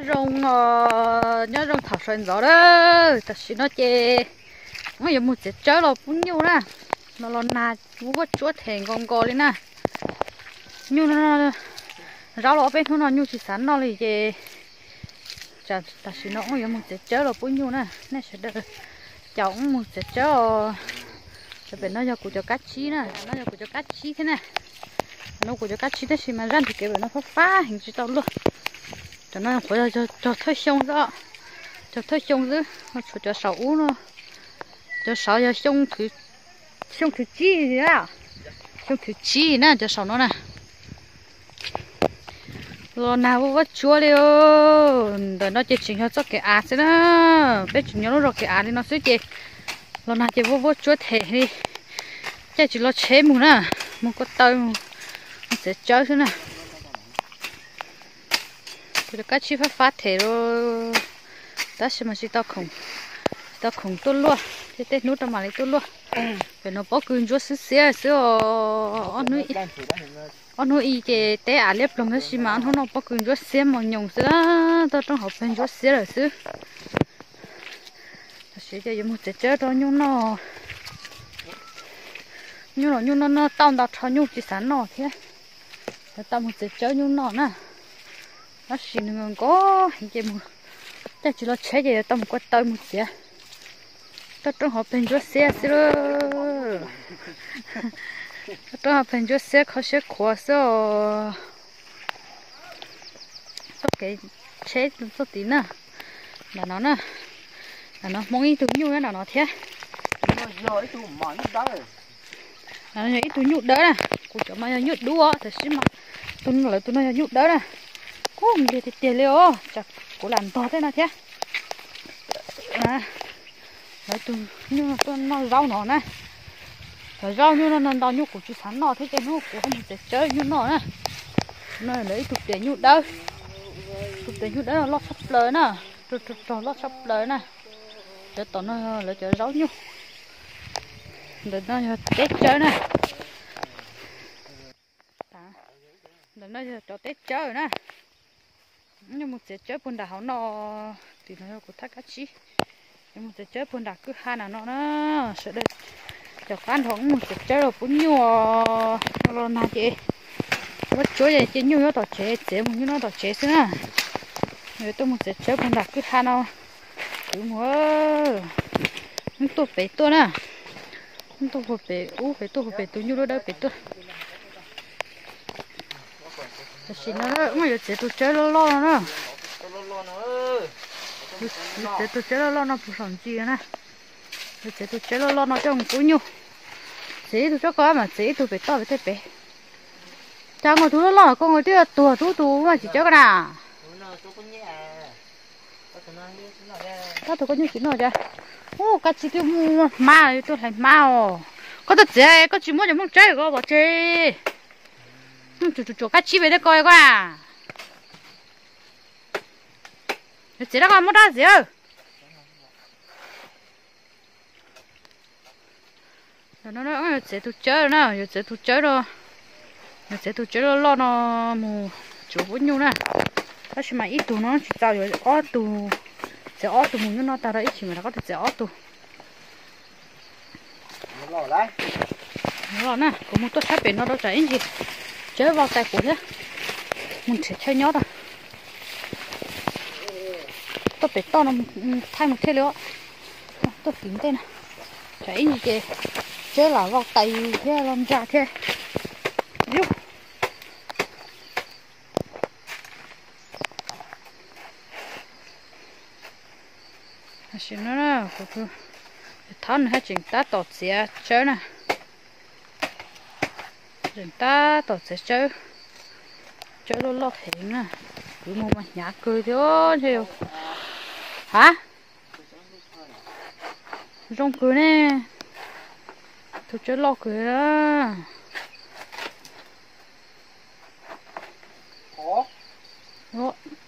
Zoo, nyob zoo thaum sawv ntxov na, tam sim no ces wb yuav mus txiav tsawb los pub nyuj na. Los los nag vuab vuab tsuab them nkaus nkaus li na. Nyuj no, zaub los ob peb hnub no nyuj tsis xav noj li ces tam sim no wb yuav mus txiav tsawb los pub nyuj na. Nej sawv daws caum wb mus txiav tsawb os. Cov pem no yog kuv cov kab tsib na, no yog kuv cov kab tsib thiab na. No kuv cov kab tsib tab sis mas zaj ntug kev pem no fab fab heev tsis tau luaj. Cov no qhuav yog cog thawj xyoo xwb, cog thawj xyoo xwb, tshuav cov saum ub no, cov saud yog xyoo thwv tsib, xyoo thwv tsib na cov saum no na. Los nag vuab vuab tsuab li. Ntawm no ces tseem yog txoj kev av xwb na, peb tseem nyob lub zos kev av li no xwb ces los nag ces vuab vuab tsuab them li, caij tsis los tsheb mus na, mus ko taw, mus txiav tsawb xwb na. Kuv cov kab tsib fab fab them li, tab sis mas tsis tau khoom, tsis tau khoom tuaj luaj, tej hnub rau mam li tuaj luaj. Pem no pob kws ntsuab xwb xiab xwb os. Ob hnub i ces teb av liab ploog tab sis mas ob hnub no pob kws ntsuab xiab mos nyoos xwb, toj roob hauv pes ntsuab xiab lawm xwb. Tam sim ces yuav mus txiav tsawb rau nyuj noj. Nyuj los nyuj noj noj tau ntau rho nyuj tsis xav noj thiab. Yuav tau mus txiav tsawb nyuj noj na. Tab sis nws nkaus heev ces mus, caij tsis los tsheb ces yuav tau mus ko taw mus txiav. Toj roob hauv pes ntsuab xiab xwb lauj. Toj roob hauv pes ntsuab xiab kho siab khuav xwb os. Txoj kev tsheb txoj tid na, ntawm no na, ntawm no Hmoob ib tug nyuj nyob ntawm no thiab. Yog ib tug nyuj dawb na, kuv cov mas yog nyuj dub os, tab sis mas tus no lawv tus no yog nyuj dawb na. Kub npliag tiag tiag li os, tsam kuv lam ntog tej no thiab. Lawv tus nyuj tuaj noj zaub no na. Cov zaub nyuj no ntau nyuj kuv tsis xav noj thiab ces hnub kuv ho mus txiav tsawb nyuj noj na. No lawv ib tug pliam nyuj dawb, tus pliam nyuj dawb no loj tshaj plaws na, rog rog loj tshaj plaws na. Cov tom no lawv cov zaub nyuj. Ntawm no yog teb tsawb na. Ntawm no yog cov teb tsawb na. Yuav mus txiav tsawb puag nram hauv no, tim no yog kuv thaj kab tsib. Yuav mus txiav tsawb puag nram kwj ha nram no na. Sawv daws caum qab nrog wb mus txiav tsawb los pub nyuj. Los nag ces vuab tsuab ces nyuj nyob tom tsev, txiav mus nyuj noj tom tsev xwb na. Yuav tuaj mus txiav tsawb puag nram kwj ha no. Kwv mus, wb tuaj pem tuaj na. Wb tuaj puag pem ub pem tuaj, puag pem tus nyuj dawb dawb pem tuaj. Tam sim no wb yuav txiav tus tsawb loj loj no na. Yuav txiav tus tsawb loj loj no puag saum ntsis na. Yuav txiav tus tsawb loj loj no coj mus pub nyuj. Txiav ib tug tsob ko mas txiav ib tug pem toj pem tej pem. Cas nkaus tus loj loj ko nkaus twb tuag tub tus mas tsis tsawb ko na. Koj tus koj nyuj tsis noj cas? Ub, kab tsib twb muaj hmab, tuaj hlais hmab os. Koj tuaj txiav koj tsis muab cov nplooj tsawb ko pov tseg. Tsuam tsuam kab tsib pem tej ko koj a. Yuav txiav rau koj muab rab txiav. Yuav txiav tus tsawb na, yuav txiav tus tsawb, yuav txiav tus tsawb loj loj no mus tsuav pub nyuj na. Tab sis mas ib tug no tsis txaus, yuav ob tug, txiav ob tug mus nyuj noj tag rau ib chim mas rov qab txiav ob tug. Los na, kuv mus tuaj sab pem no rau tsam ib ntsis tsawb vau tais kuv thiab. Mus nrhiav chaw nyob rau tuaj pem toj no, thaij mus thiaj li os. Tuaj tim ntej no, tsam ib ntsis ces tsawb lam vau tais thiab los nra thiab. Tam sim no kuv tus thab nws haj tseem tab tom txiav tsawb na. Tseem tab tom txiav tsawb, tsawb loj loj heev na. Kwv mus mas hnyav kawg thiab. Ha, zoo kawg ne. Tus tsawb loj kawg.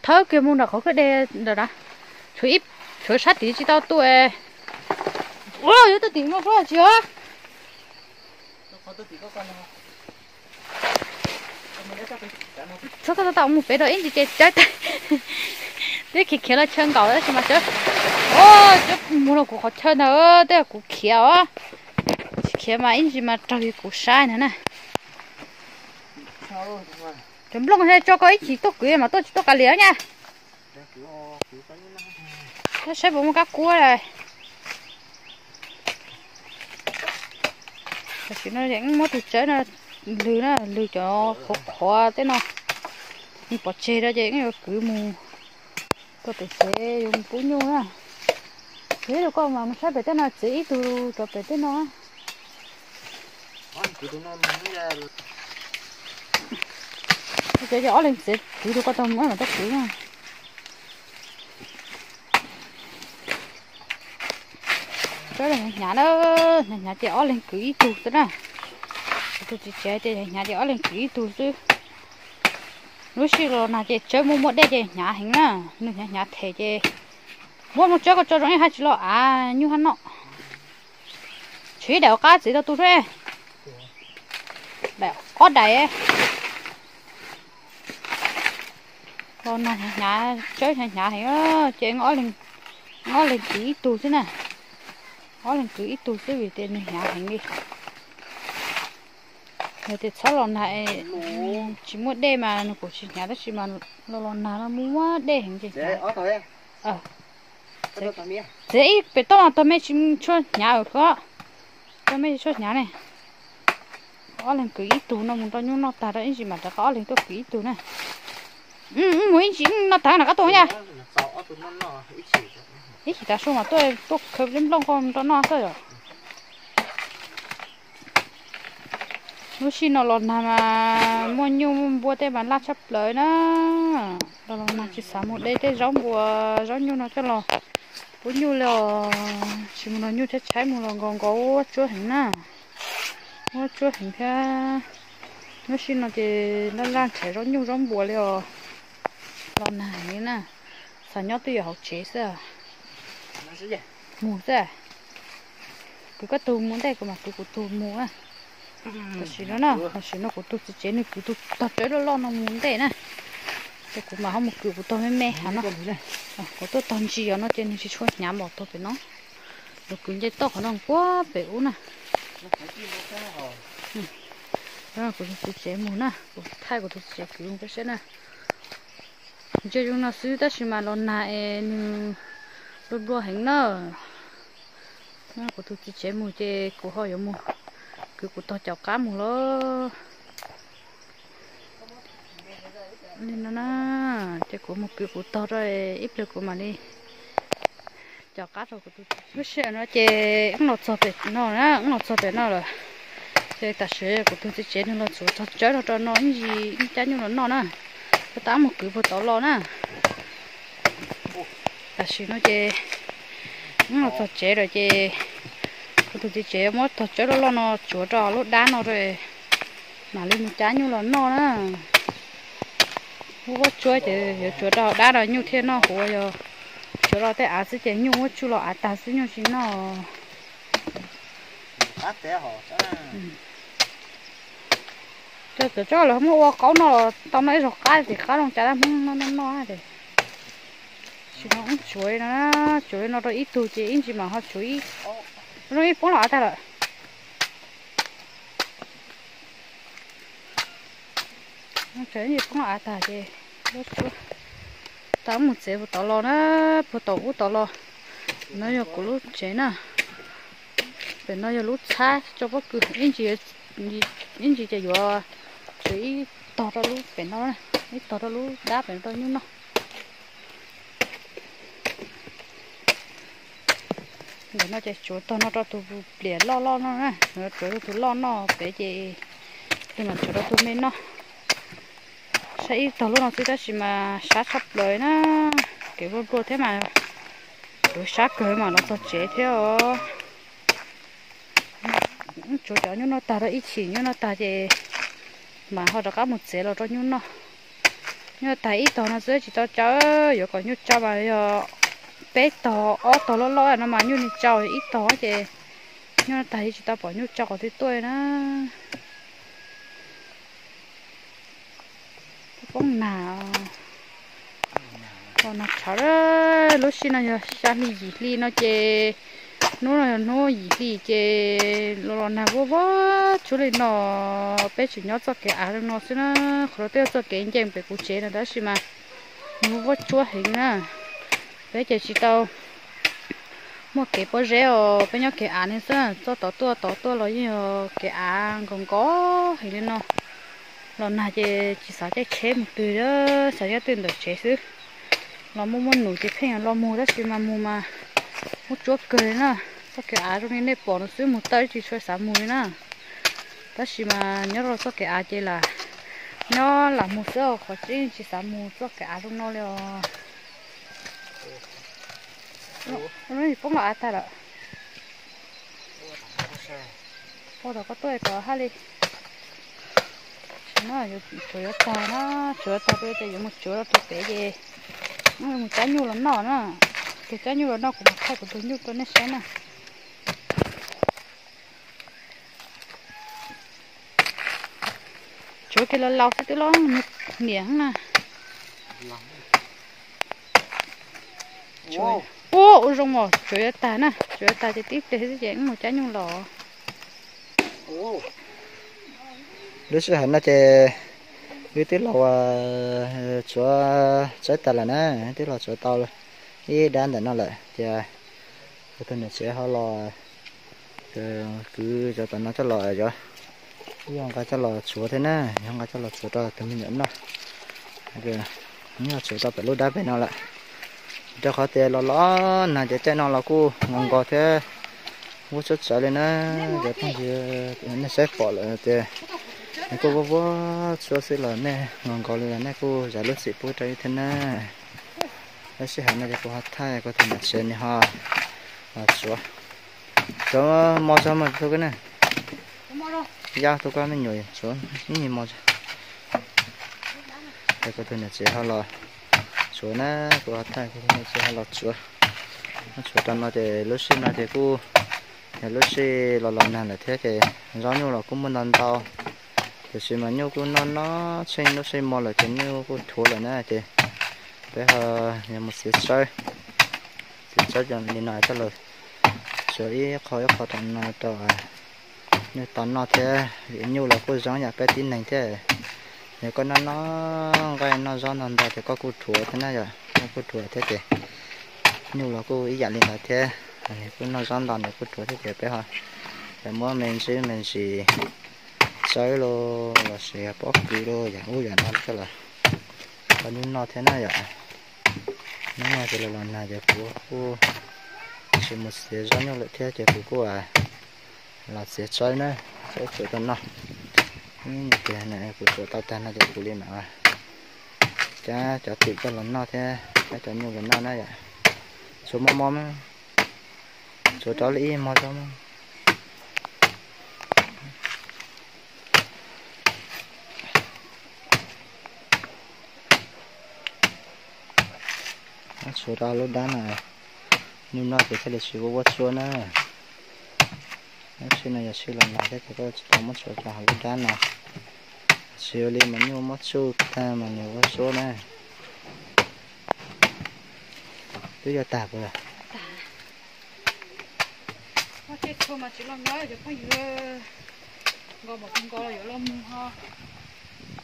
Thawb kiag mus nram qhov kwj deg ntawm na. Tshuav sab tid tsis tau tuaj. Ua, yuav tuaj tim no tsis os. Txhob tau mus pem rau ib ntsis ces tsawb tag. Twb khiav khiav los chaw nkaum tab sis mas cov, o, cov mus rau kuv qhov chaw ntawd twb yog kuv khiav os. Tsis khiav mas ib ntsis mas raug yog kuv saib ntag na. Cov nplooj thiaj tso koj ib chim tuaj kwv mas tuaj tsis tuaj kav liam nyab. Saib puas muaj kab kuab. Tam sim no muab tus tsawb no lwg na, lwg cov qhuav qhuav tej no, nws pov tseg rau ces wb yuav kwv mus rau pem tsev yuav mus pub nyuj na. Kwv ib tug koj mas mus saib pem tej no, txiav ib tug rau pem tej no. Ces ob leeg txiav kwv tus koj tau mus mam tuaj kwv na. Tsuav hnyav hnyav na, hnyav hnyav ces ob leeg kwv ib tug xwb na. Kuv tus txiv tsev tias hnyav ces ob leeg kwv ib tug xwb. Lub sij los nag ces tsawb muaj muaj dej ces hnyav heev na, nws hnyav hnyav them ces muab mus tsawb koj tso zoo ib hab tsis los av nyuj hab noj. Tshuav ib daim qab txiv tau tu thiab, daim ob daim. Los nag hnyav hnyav, tsawb hnyav hnyav heev ces ob leeg kwv ib tug xwb na. Ob leeg kwv ib tug xwb vim tias nws hnyav heev li. Yog tias txhob los nag, tsis muaj dej mas nws kuj tsis hnyav tab sis mas los los nag no muaj dej heev ces hnyav. Txiav ib pem toj tog me tsis tshua hnyav os, tog me tsis tshua hnyav ne. Ob leeg kwv ib tug no mus nroj nyuj noj tag rau ib ntsis mam rov qab ob leeg tuaj kwv ib tug na. Mus ib ntsis noj tag na qab tuaj yom. Ib chim tav su mas tuaj, tuaj khawb nplooj koj nroj noj xwb yom. Lub sij no los nag mas muaj nyuj muaj npua tej mas laj tshaj plaws na. Los los nag tsis xav mus de tej zaub npua zaub nyuj no coj los pub nyuj li os. Tsis mus los nyuj tshaib tshaib mus los nkaus nkaus ua tsuab heev na. Ua tsuab heev thiab. Lub sij no ces laj laj nrhiav zaub nyuj zaub npua li os. Los nag heev li na. Xav nyob twj ywm hauv tsev xwb. Mus xwb. Kwv koj tug mus ntej kuv mam kwv kuv tug mus na. Tam sim no na, tam sim no kuv tus txiv tsev nws kwv tus tog tsawb loj loj no mus ntej na. Ces kuv mam ho mus kwv kuv tog me me heev no. Kuv tuaj tog ntsis os no ces nws tsis tshua hnyav npaum tog pem no. Kuv kwv nce toj qhov no puag pem ub na. Kuv tus txiv tsev mus na, kuv thaij kuv tus txiv tsev kwv mus peb saib na. Ntsia zoo no xwb tab sis mas los nag es nws nplua nplua heev na. Kuv tus txiv tsev mus ces kuv ho yuav mus kwv kuv tog caum qab mus lawm. Li no na, ces kuv mus kwv kuv tog rau ib pliag kuv mam li caum qab rau kuv tus. Lub sij hawm no ces wb los txog pem no na, wb los txog pem no lawm. Ces tam sim kuv tus txiv tsev nws los tsuav tog tsawb rau rau no ib ntsis cab nyuj los noj na. Kuv tab mus kwv puag tod los na. Tam sim no ces wb los txog tsev lawm ces kuv tus txiv tsev muab tog tsawb loj loj no tsuav rau lub dab no rau mam li mus cab nyuj los noj na. Lub huab tsuab ces yuav tsuav rau dab no nyuj thiaj noj, huv yog tsuav rau tej av xwb ces nyuj muab tsuj los av tag xwb nyuj tsis noj. Cov tsob los muab ua qaub noj los tau noj ib zaug qab tim qab zoo cas dab Hmoob noj noj noj ces. Tsis no wb tsuav li no, tsuav li no rau ib tug ces ib ntsis mam ho tsuav ib, zoo ib poob los av tag lawm. Tsuav ib poob los av tag ces tau mus txev puag tod los na, puag tod ub tod los. No yog kuv lub tsev na. Pem no yog lub txhab tso pob kws, ib ntsis ces yuav tsuav ib tog rau lub pem no, ib tog rau lub dab pem no rau nyuj noj. Ntawm no ces tsuav tog no rau tus pliam loj loj no na, tsuav rau tus loj noj pem ces tus mam tsuav rau tus me noj. Saib ib tog lub no xwb tab sis mas sab tshaj plaws na, kev nplua nplua thiab mas kuv sab kawg mam los txog tsev thiab os. Tsuav cov nyuj noj tag rau ib chim, nyuj noj tag ces mas ho rov qab mus txev los rau nyuj noj. Nyuj tag ib tog no xwb tsis tau tsau, yuav kom nyuj tsau mas yog peb tog ob tog loj loj no mas nyuj ni tsau, ib tog ces nyuj tag tsis tau pom nyuj tsau qhov twg tuaj na. Poob nag. Los nag tshav, lub sij no yog xya hli yim hli no ces, hnub no yog hnub yim hli ces los los nag vuj vuj tsuag li no. Peb tseem nyob txoj kev av zoo no xwb na, qhov twb yog txoj kev nce pem kuv tsev no tab sis mas nag vuj vuj tsuag heev na. Peb ces tsis tau muaj kev pob zeb os, peb nyob kev av li xwb, txoj tod tuaj tod tuaj los yeej yog kev av nkaus nkaus heev li no. Los nag ces tsis xav caij tsheb mus twg, xav nyob twj ntawm tsev xwb. Los muaj muaj num ces pheej los mus tab sis mas mus mas muaj tsuab kawg li na. Txoj kev av zoo li nej pom no xwb, mus tawm tsis tshua xav mus li na. Tab sis mas nyob rau txoj kev av ces lam nyob lam mus xwb, qhov tseeb tsis xav mus txoj kev av zoo no li os. Lub poob los av tag lawm. Ua tom koj tuaj kom haj li. Tsuav yuav tag na, tsuav tag ces yuav mus tsuav rau pem ces mus cab nyuj los noj na. Tus cab nyuj los noj, kuv mus thaij kuv tus nyuj rau nej saib na. Tsuav kiag los laus xwb twb los niam na. Ua ua zoo os, tsuav yuav tag na, tsuav yuav tag ces tib pliag xwb ces wb mus cab nyuj los. Lub sij hawm no ces wb twb los tsuav tsaib tag lawm na, twb los tsuav tau ib dab ntawm no lawm ces kuv tus niam tsev ho los kwv cov tom no coj los, yog nqa coj los tsuav thiab na, yog nqa coj los tsuav rau tus me nyuam noj. Nws tsuav tau pem lub dab pem no lawm. Rau qhov tias los los nag ces caij no los kuj nkaus nkaus thiab, vuj tsuab tsawv li na. Cov phooj ywg nej saib pom lawm tias nws kuj vuj vuj tsuab xwb los nej nkaus nkaus li los nej kuj zam lub txim pub rau wb thiab na. Lub sij hawm no ces kuv ho thaij kuv tus niam tsev nws ho los tsuav. Tsuav mos tso mas tus koj na. Yaj tus koj me nyuam tsuav ib nyuag mos tso. Ces kuv tus niam tsev ho los tsuav na, kuv ho thaij kuv tus niam tsev ho los tsuav. Tsuav rau no ces lub sij no ces kuj yog lub sij los los nag lawm thiab ces zaub nyuj los kuj muaj ntau ntau. Tiam sis mas nyuj kuj noj noj tsheej lub sij hmo lawm ces nyuj kuj dhuav lawm na ces peb ho yuav mus txiav tsawb. Txiav tsawb li no coj los tsuav ib qho ib qho rau no rau nyuj tau noj thiab, vim nyuj los kuj zoo yam peb tib neeg thiab. Yog koj noj noj nqaij noj zaub ntau ntau ces koj kuj dhuav thiab na yom, koj kuj dhuav thiab ces nyuj los kuj ib yam li ntawd thiab. Nws kuj noj zaub ntau nws kuj dhuav thiab ces peb ho muab me ntsis me ntsis tsawb los sis pob kws los yam ub yam no coj los rau nyuj noj thiab na yom. Hnub no ces los los nag ces kuv kuj tsis mus txiav zaub nyuj lawm thiab ces kuv kuj los txiav tsawb na, tsawb tsuav rau noj. Tias kuv tsuav tau tag no ces kuv li mam cab cov twm coj los noj thiab cab cov nyuj los noj na yom. Tsuav mos mos, tsuav rau li ib mos tso. Tsuav rau lub dab no, nyuj noj ces thiaj li tsis vuj vuj tsuab na. Lub sij no yog sij los nag thiab ces koj tsis tau muab tsuav rau hauv lub dab no. Tsis ua li mas nyuj muab tsuj tag mas nws vuj tsuab na. Twb yuav tag puas yog?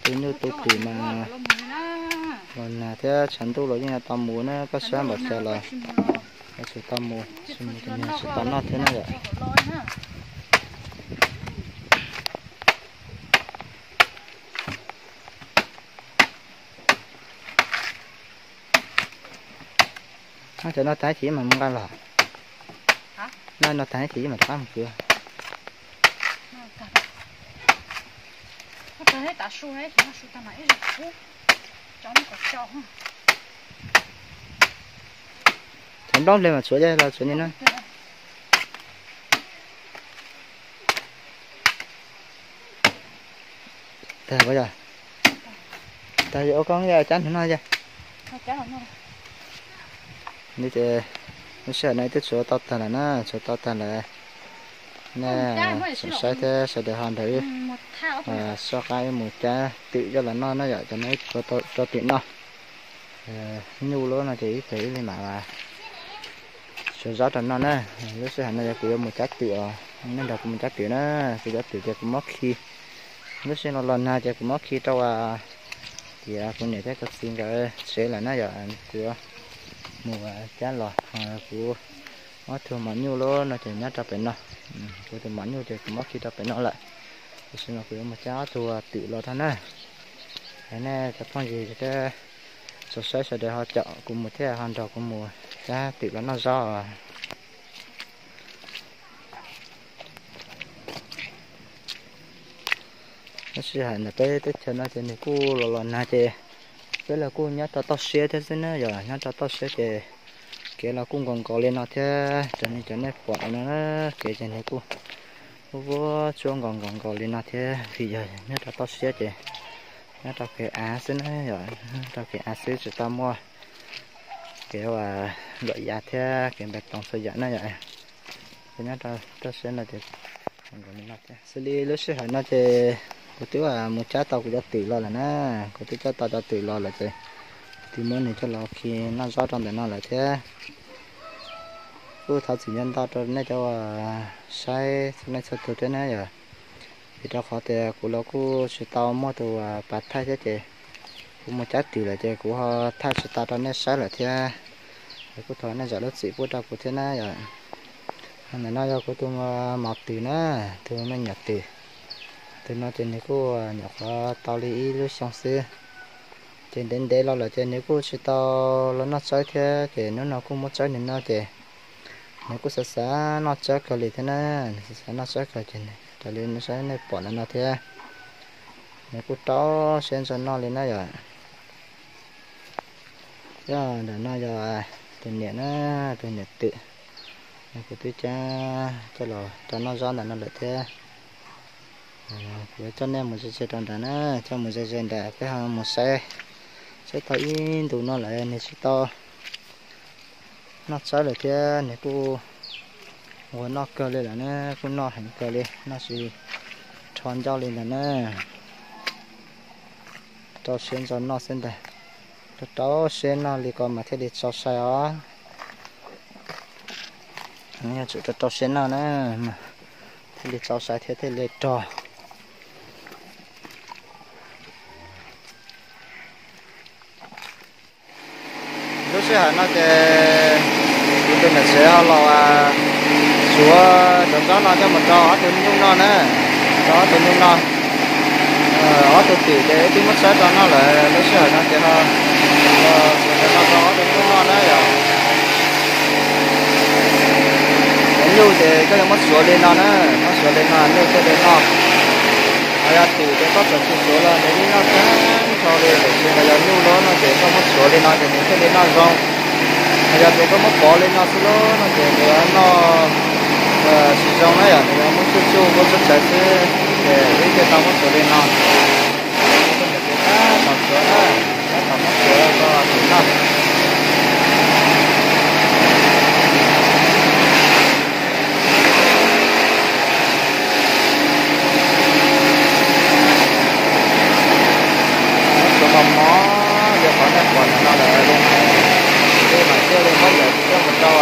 Tu nyuj tu twm mas los nag thiab tshav ntuj los yeej yuav tau mus na, koj sab npaum cas los yuav tsum tau mus, tsis mus ces nws tsis tau noj thiab na yom. Cov no tag ib chim mam mus nqa los. No tag ib chim mam rov qab mus kwv. Cov nplooj hle mas tsuav los tsuav ni na. Tag puas yog? Tag, ua koj cab hnub no yog. Li ces lub sij hawm no twb tsuav tau tag lawm na, tsuav tau tag lawm. Nej saib thiab sawv daws ho nrog wb soj qab wb mus cab twm coj los noj na yom, cov no wb tsuav rau twm noj. Nyuj lub no ces ib pliag ib li mam suav zaub rau noj na. Lub sij hawm no yog kuv yuav mus cab twm os, nej nrog kuv mus cab twm na. Kuv cab twm ces kuv muab khi, lub sij hawm no los nag ces kuv muab khi rau tias kuv niam thiab kuv txiv nkawd tsev lawm na yom. Kuv mus cab los, kuv muab tus mos nyuj lub no ces nyob rau pem no. Kuv tus mos nyuj ces kuv muab khi rau pem no lawm. Tam sim no kuv yuav mus cab ob tug twm los rau na. Nej cov phooj ywg thiab tsoom saib sawv daws ho caum kuv mus thiab ho nrog kuv mus cab twm los noj zaub. Lub sij hawm ntawm peb teb chaws no ces nws kuj los los nag ces peb los kuj nyob rau toj siab thiab xwb na yom. Nyob rau toj siab ces kev los kuj nkaus nkaus li no thiab. Raws li cov nej pom no na, kev ces nws kuj vuab tsuab nkaus nkaus nkaus li no thiab vim yog nyob rau toj siab ces nyob rau kev av xwb na yom. Nyob rau kev av xwb tsis tau muaj kev ua luam yav thiab kev npaj toos txhua yam na yom. Ces nyob rau toj siab no ces nkaus li no thiab. Xws li lub sij hawm no ces kuv twb mus cab tau kuv cov twm los lawm na. Kuv twb cab tau cov twm los lawm ces twb muab nws coj los khi noj zaub rau ntawm no lawm thiab. Kuj thov txim ntau ntau rau nej cov uas saib txhua leej txhua tus thiab na yom. Vim rau qhov tias kuv los kuj tsis tau muaj tus pas thaij thiab ces kuv mus cab twm lawm ces kuv ho thaij tsis tau rau nej saib lawm thiab. Kuj thov nej zam lub txim pub rau kuv thiab na yom. Ntawm no yog kuv tus mos twm na, tus me nyuam twm. Tus no ces nws kuj nyuam qhuav tau li ib lub xyoo xwb. Ces ntev ntev los lawm ces nws kuj tsis tau los noj tsawb thiab ces hnub no kuj muab tsawb nws noj ces nws kuj xav xav noj tsawb kawg li thiab na. Nws xav xav noj tsawb kawg ces raws li nej saib nej pom ntawm no thiab. Nws kuj rau siab ntso noj li na yom. Yog ntawm no yog tus niam na, tus niam twm. Kuv twb cab coj los rau noj zaub ntawm no lawm thiab. Kuv yuav coj nej mus ze ze rau nrad na, coj mus ze ze nrad peb ho mus saib. Saib tau ib ntus no lawm nws tsis tau noj tsawb lawm thiab nws kuj ua noj kawg li lawm na, kuj noj heev kawg li, noj tsis rho ncauj li ntag na. Rau siab ntso noj xwb ntag. Rau rau siab noj li ko mas thiaj li txaus sai os. Yog tsum rau rau siab noj na, thiaj li txaus sai thiab thiaj li rog. Lub sij hawm no ces kuv tus niam tsev ho los suav cov zaub no coj mus rau ob tug nyuj noj na, rau ob tug nyuj noj. Ob tug twm ces twb muab tsawb rau noj lawm, lub sij hawm no ces ho suav cov no rau ob tug nyuj noj na yom. Cov nyuj ces koj yuav muab suav li no na, muab suav li no nyuj thiaj li noj. Ho yog twm ces koj txawm tsis suav los nws yeej noj tag nrho li, tiam sis mas yog nyuj loj no ces koj muab suav li no ces nws thiaj li noj zoo. Ho yog tias koj muab pov li no xwb loj no ces nws noj tsis zoo na yom, nws yuav muab tsuj tsuj muab tsuj tsawv xwb. Ces wb thiaj tau muab suav li no. Tab tom suav na, tab tom muab suav rau twm noj. Suav mos mos, yog qhov nej pom ntawm no lawm, ces mam thiaj li muab yawm coj mus rau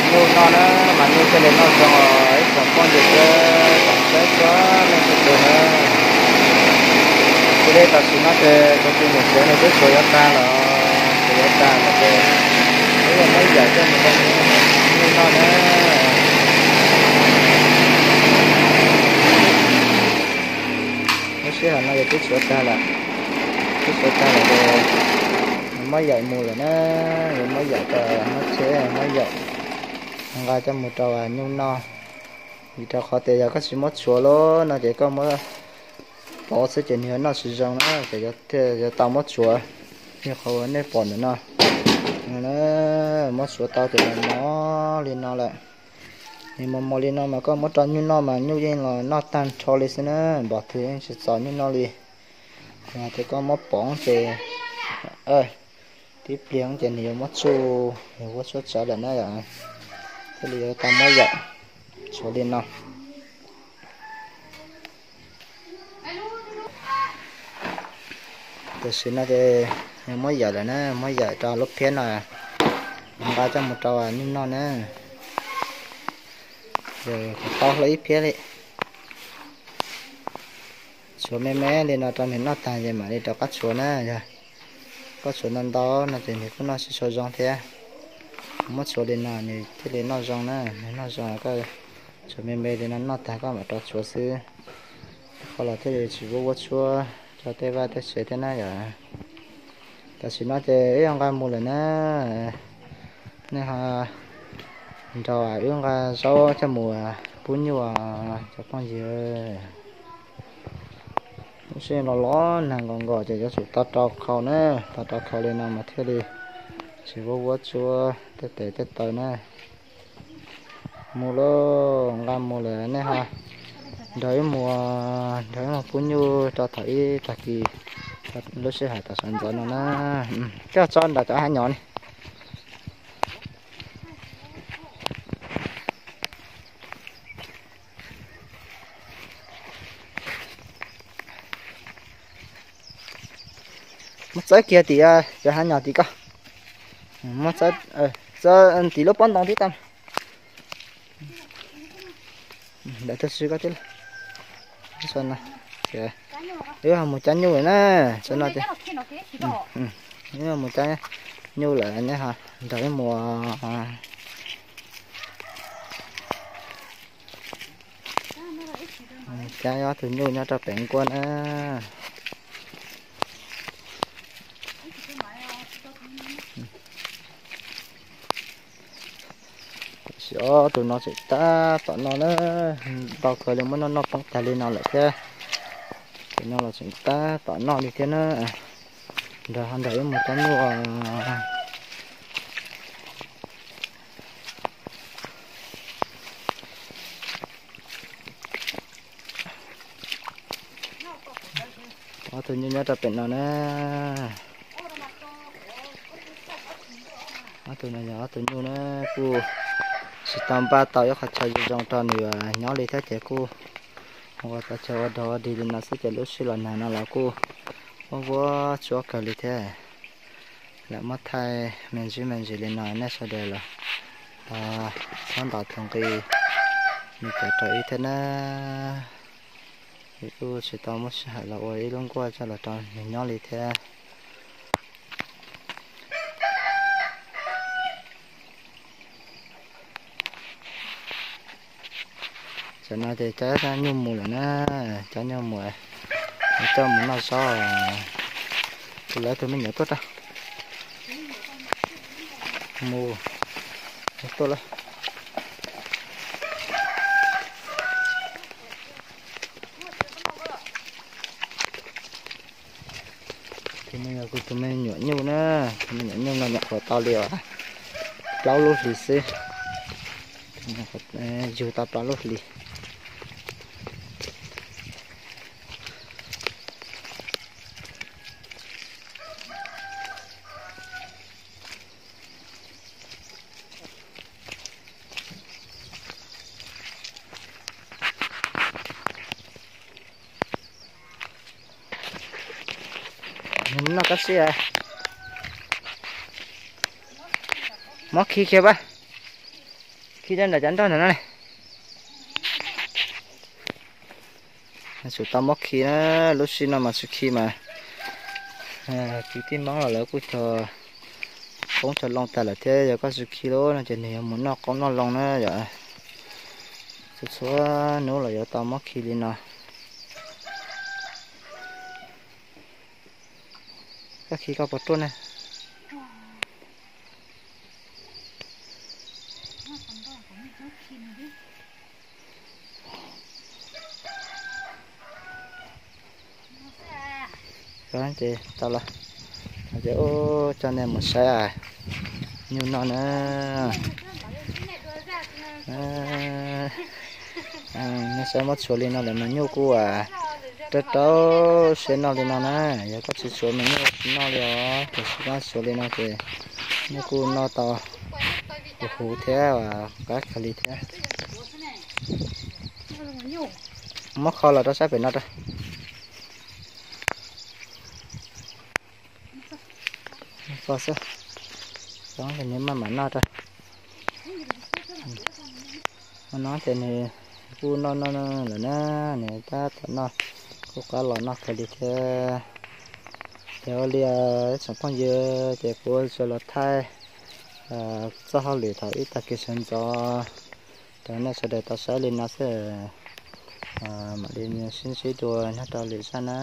nyuj noj na, mas nyuj thiaj li noj zoo os ib tsoom phooj ywg thiab tsoom saib txhua leej txhua tus na. Kuv li tam sim no ces kuv tus niam tsev nws twb suav yuav tag lawm, suav yuav tag lawm ces wb yuav muab yawm coj mus rau nyuj noj na. Lub sij hawm no yog twb suav tag lawm, twb suav tag lawm ces yuav muab yawm mus lawm na, yuav muab yawm rau hauv tsheb, muab yawm nqa coj mus rau nyuj noj. Vim rau qhov tias yog koj tsis muab tsuav lawm no ces koj muab pov xwb ces nws yuav noj tsis zoo na, ces thiaj yuav tau muab tsuav. Yog qhov uas nej pom ntawm no, muab tsuav tau ces nws mos li no lawm. Nws mos mos li no mas koj muab rau nyuj noj mas nyuj yeej los noj tag nrho li xwb na, npom twg yeej tsis txaus nyuj noj li. Yog tias koj muab pov ces tib pliag ces nws yuav muab tsuj, nws yuav muab tsuj tsawv lawm na yom, thiaj li yuav tau muab yawm tsuav li no. Tam sim no ces muab yawm lawm na, muab yawm rau lub phiab no, nqa coj mus rau nyuj noj na. Tau hlo ib phiab li. Tshuav me me li no rau nws noj tag ces mam li rov qab tshuav na. Yog koj tshuav ntau ntau no ces nws kuj noj tsis tshua zoo thiab. Muab tshuav li no nws thiaj li noj zoo na, nws noj zoo koj tshuav me me li no noj tag koj mam rov tshuav xwb. Qhov los thiaj li tsis vuab vuab tshuab rau tej vaj tej tsev thiab na yom. Tam sim no ces wb yuav nqa mus lawm na. Nej ho nrog wb nqa zaub coj mus pub nyuj cov phooj ywg. Lub sij hawm los los nag nkaus nkaus ces yuav tsum tau rau khau na, tau rau khau li no mas thiaj li tsis vuab vuab tshuab tej tes tej taw na. Mus lauj, nqa mus lawm nej ho nrog wb mus, nrog wb mus pub nyuj rau thaum ib tag kis, lub sij hawm tam sawv ntxov no na. Coj tso nram cov hav nyom ni. Muab txawb kiag tim cov hav nyom tim koj. Muab txawb, txawb tim lub pob ntoo tib tag. Ntawm tag si koj tib lawm. Wb ho mus cab nyuj lawm na, txawm no tias wb ho mus cab nyuj lawm nej ho nrog wb mus cab ob tug nyuj nyob rau pem nkuaj na. Tam sim ob tug no tseem tab tom noj na, ntau kawg li muab noj noj poob tag li no lawm thiab. Ces no los tseem tab tom noj li thiab na. Nrog ho nrog wb mus cab nyuj. Ob tug nyuj nyob rau pem no na. Ob tug no yog ob tug nyuj na, kuj tsis tau npaj tau ib qhov chaw zoo zoo rau nws nyob li thiab ces kuj ua tau chaw ua dog ua dig li no xwb ces lub sij los nag no los kuj vuab vuab tshuab kawg li thiab. Lam muab thaij me ntsis me ntsis li no nej sawv daws los txhob ntaus tus nqi me cov rau ib thiab na. Kuj tsis tau muaj sij hawm los ua ib lub nkuaj coj los rau nws nyob li thiab. Tam no ces cab nyuj mus lawm na, cab nyuj mus, coj mus noj zaub. Tus lawv tus me nyuam tuaj rau mus tuaj lawm. Tus no yog kuv tus me nyuam nyuj na, tus me nyuam nyuj no nyuam qhuav tau li os plaub lub hlis xwb, yug tau plaub lub hlis. Noj kab xib, muab khi kiag pab, khi rau nram cov nroj ntawm no ne. Tsum tau muab khi na, lub sij no mas tsis khi mas kwv tij Hmoob los lawv kuj cog qoob cog loo tas lawm thiab, yog koj tsis khi lub no ces nws yuav mus noj qoob noj loo na yom. Txhua txhua hnub los yuav tau muab khi li no. Koj khi koj puas ruaj na? Ces tau los, ces coj nej mus saib nyuj noj na. Nej saib muab tshuav li no lawm mas nyuj kuj rau rau siab noj li no na. Yog koj tsis tshuav mas nyuj tsis noj li os, tiam sis koj tshuav li no ces nyuj kuj noj tau huv huv thiab qab kawg li thiab. Muab kho los rau sab pem no rau. Koj xwb, cov ces nws maj mam noj rau. Noj ces nws kuj noj noj lawm na, nws tab tom noj, kuj qab los noj kawg li thiab. Ces ua li ib tsoom phooj ywg, ces kuv tsuas los thaij txoj hauj lwm thaum ib tag kis sawv ntxov rau nej sawv daws tau saib li no xwb. Mam li sib ntsib dua nyob rau lwm zaj na.